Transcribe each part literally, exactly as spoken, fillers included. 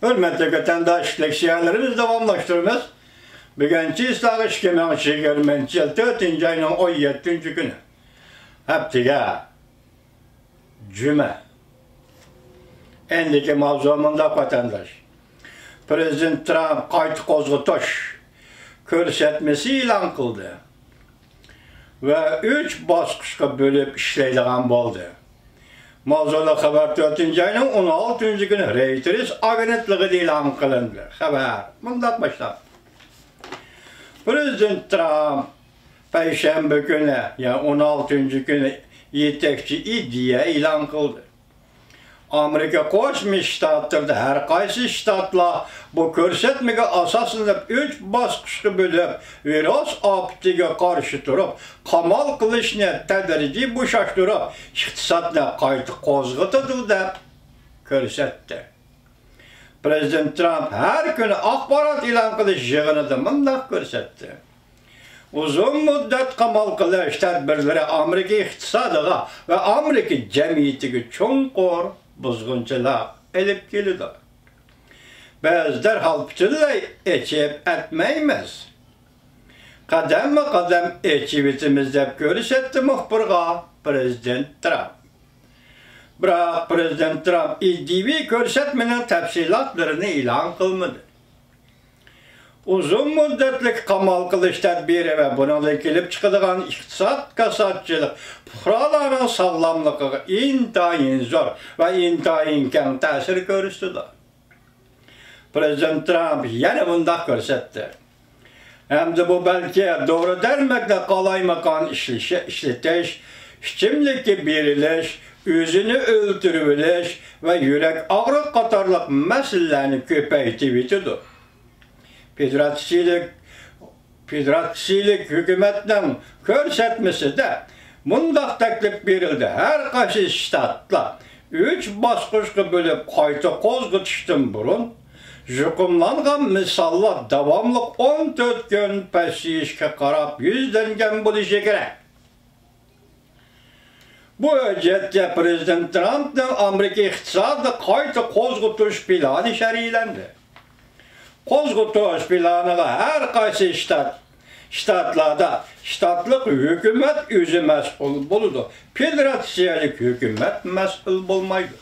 ھۆرمەتلىك ۋەتەنداش، لېكسىيەلىرىمىزنى داۋاملاشتۇرىمىز. بۈگۈن چىسلاغا ئىككى مىڭ يىگىرمىنچى يىل تۆتىنچى ئاينىڭ ئون يەتتىنچى كۈنى. ھەپتىگە جۈمە. ئەندىكى ماۋزۇ مۇنداق، ۋەتەنداش. پىرېزىدېنت ترامپ قايتا قوزغىتىش كۆرسەتمىسى ئېلان قىلدى ۋە ئۈچ باسقۇچقا بۆلۈپ ئىشلەيدىغان بولدى. ماۋزۇلۇق خەۋەر تۆتىنچى ئاينىڭ ئون ئالتىنچى كۈنى رېيتېرس ئاگېنتلىقىدا ئېلان قىلىندى. خەۋەر مۇنداق باشلاندى. پىرېزىدېنت ترامپ پەيشەنبە كۈنى، يەنى ئون ئالتىنچى كۈنى يېتەكچى ئىدىيە ئېلان قىلدى. ئامېرىكا قوشما شتاتلىرىدا ھەر قايسى شتاتلار بۇ كۆرسەتمىگە ئاساسلىنىپ ئۈچ باسقۇچقا بۆلۈپ، ۋىرۇس ئاپىتىگە قارشى تۇرۇپ، قامال قىلىشنى تەدرىجىي بوشاشتۇرۇپ، ئىقتىسادنى قايتا قوزغىتىدۇ دەپ كۆرسەتتى. پىرېزىدېنت ترامپ ھەر كۈنى ئاخبارات ئېلان قىلىش يىغىنىدا مۇنداق كۆرسەتتى. ئۇزۇن مۇددەت قامال قىلىش تەدبىرلىرى ئامېرىكا ئىقتىسادىغا ۋە ئامېرىكا جەمئىيىتىگە چوڭقۇر بۇزغۇنچىلىق ئېلىپ كېلىدۇ. بىز دەرھال پۈتۈنلەي ئېچىپ ئەتمەيمىز. قەدەممۇ قەدەم ئېچىۋېتىمىز، دەپ كۆرسەتتى مۇخبىرغا پىرېزىدېنت ترامپ. بىراق پىرېزىدېنت ترامپ ئىدىيىۋى كۆرسەتمىنىڭ تەپسىلاتلىرىنى ئېلان قىلمىدى. ئۇزۇن مۇددەتلىك قامال قىلىش تەدبىرى ۋە بۇنىڭدىن كېلىپ چىقىدىغان ئىقتىساد كاساتچىلىق پۇقرالارنىڭ ساغلاملىقىغا ئىنتايىن زور ۋە ئىنتايىن كەڭ تەسىر كۆرسىتىدۇ. پىرېزىدېنت ترامپ يەنە مۇنداق كۆرسەتتى. ئەمدى بۇ بەلكى دورا-دەرمەكنى قالايمىقان ئىشلىشى، ئىشلىتىش، ئىچىملىككە بېرىلىش، ئۆزىنى ئۆلتۈرۈۋېلىش ۋە يۈرەك ئاغرىقى قاتارلىق مەسىلىلەرنى كۆپەيتىۋېتىدۇ. فېدېراتسىيىلىك، فېدېراتسىيىلىك ھۆكۈمەتنىڭ كۆرسەتمىسىدە مۇنداق تەكلىپ بېرىلدى: ھەر قايسى شتاتلار ئۈچ باسقۇچقا بۆلۈپ قايتا قوزغىتىشتىن بۇرۇن، يۇقۇملانغان مىساللار داۋاملىق ئون تۆت كۈن پەسىيىشكە قاراپ يۈزلەنگەن بولۇشى كېرەك. بۇ ھۆججەتتە پىرېزىدېنت ترامپنىڭ ئامېرىكا ئىقتىسادىنى قايتا قوزغىتىش پىلانى شەرھلەندى. قوزغىتىش پىلانىغا ھەر قايسى شتات، شتاتلاردا شتاتلىق ھۆكۈمەت ئۆزى مەسئۇل بولىدۇ، فېدېراتسىيەلىك ھۆكۈمەت مەسئۇل بولمايدۇ.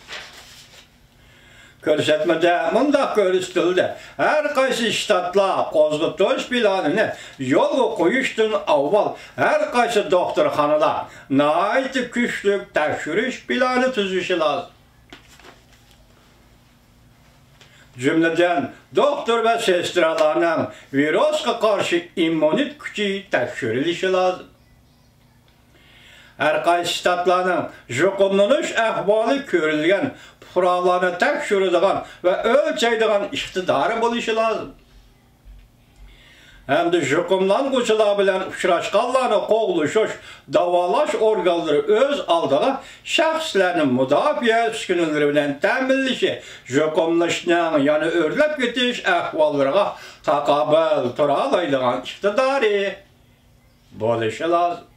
كۆرسەتمىدە مۇنداق كۆرسىتىلدى: ھەر قايسى شتاتلار قوزغىتىش پىلانىنى يولغا قويۇشتىن ئاۋۋال ھەر قايسى دوختۇرخانىدا ناھايىتى كۈچلۈك تەكشۈرۈش پىلانى تۈزۈشى لازىم. جۈملىدىن، دوختۇر ۋە سېسترالارنىڭ ۋىرۇسقا قارشى ئىممۇنىت كۈچى تەكشۈرۈلۈشى لازىم. ھەر قايسى شتاتلارنىڭ يۇقۇملىنىش ئەھۋالى كۆرۈلگەن پۇقرالارنى تەكشۈرىدىغان ۋە ئۆلچەيدىغان ئىقتىدارى بولۇشى لازىم. ھەمدە يۇقۇملانغۇچىلار بىلەن ئۇچراشقانلارنى قوغلىشىش، داۋالاش ئورگانلىرى ئۆز ئالدىغا شەخسلەرنى مۇداپىئە ئۈسكۈنىلىرى بىلەن تەمىنلىشى، يۇقۇملىنىشنىڭ يەنە ئۆرلەپ كېتىش ئەھۋاللىرىغا تاقابىل تۇرالايدىغان ئىقتىدارى بولۇشى لازىم.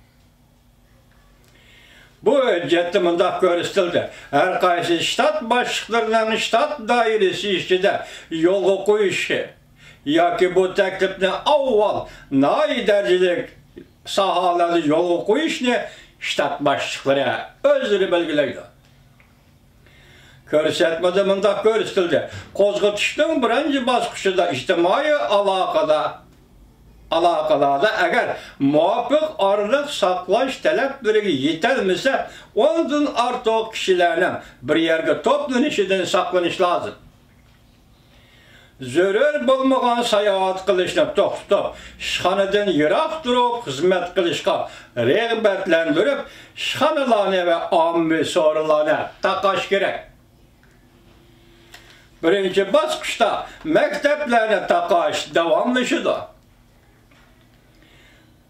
بۇ ھۆججەتتە مۇنداق كۆرسىتىلدى: ھەر قايسى شتات باشلىقلىرىنىڭ شتات دائىرىسى ئىچىدە يولغا قويۇشى ياكى بۇ تەكلىپنى ئاۋۋال ناھىيە دەرىجىلىك ساھەلەردە يولغا قويۇشنى شتات باشلىقلىرى ئۆزلىرى بەلگىلەيدۇ. كۆرسەتمىدە مۇنداق كۆرسىتىلدى: قوزغىتىشنىڭ بىرىنچى باسقۇچىدا ئىجتىمائىي ئالاقىدا، ئالاقىلاردا ئەگەر مۇۋاپىق ئارىلىق ساقلاش تەلەپلىرىگە يېتەلمىسە، ئوندىن ئارتۇق كىشىلەرنىڭ بىر يەرگە توپلىنىشىدىن ساقلىنىش لازىم. زۆرۈر بولمىغان ساياھەت قىلىشنى توختىتىپ، ئىشخانىدىن يىراق تۇرۇپ خىزمەت قىلىشقا رىغبەتلەندۈرۈپ، ئىشخانىلارنى ۋە ئاممىۋى سورۇنلارنى تاقاش كېرەك. بىرىنچى باسقۇچتا مەكتەپلەرنى تاقاش داۋاملىشىدۇ.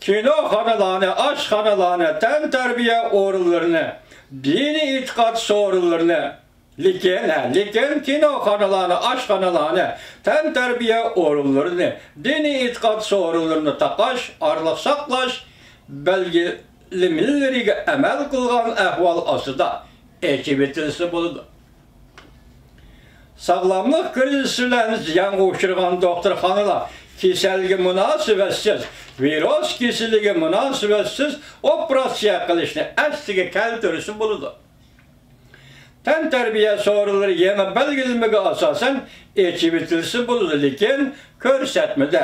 كىنوخانىلارنى، ئاشخانىلارنى، تەنتەربىيە ئورۇنلىرىنى، دىنىي ئېتىقاد سورۇنلىرىنى، لېكىن، ھە، لېكىن كىنوخانىلارنى، ئاشخانىلارنى، تەنتەربىيە ئورۇنلىرىنى، دىنىي ئېتىقاد سورۇنلىرىنى تاقاش، ئارىلىق ساقلاش بەلگىلىمىلىرىگە ئەمەل قىلغان ئەھۋال ئاستىدا ئېچىۋېتىلسە بولىدۇ. ساغلاملىق كىرىزىسى بىلەن زىيانغا ئۇچرىغان دوختۇرخانىلار كېسەلگە مۇناسىۋەتسىز، ۋىرۇس كېسىلىگە مۇناسىۋەتسىز ئوپېراتسىيە قىلىشنى ئەسلىگە كەلتۈرسە بولىدۇ. تەنتەربىيە سورۇنلىرى يېڭى بەلگىلىمىگە ئاساسەن ئېچىۋېتىلسە بولىدۇ، لېكىن كۆرسەتمىدە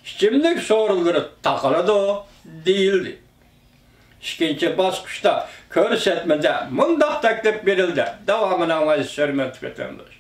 ئىچىملىك سورۇنلىرى تاقىلىدۇ دېيىلدى. ئىككىنچى باسقۇچتا كۆرسەتمىدە مۇنداق تەكلىپ بېرىلدى، داۋامىنى ئاڭلايسىز، ھۆرمەتلىك ۋەتەنداش.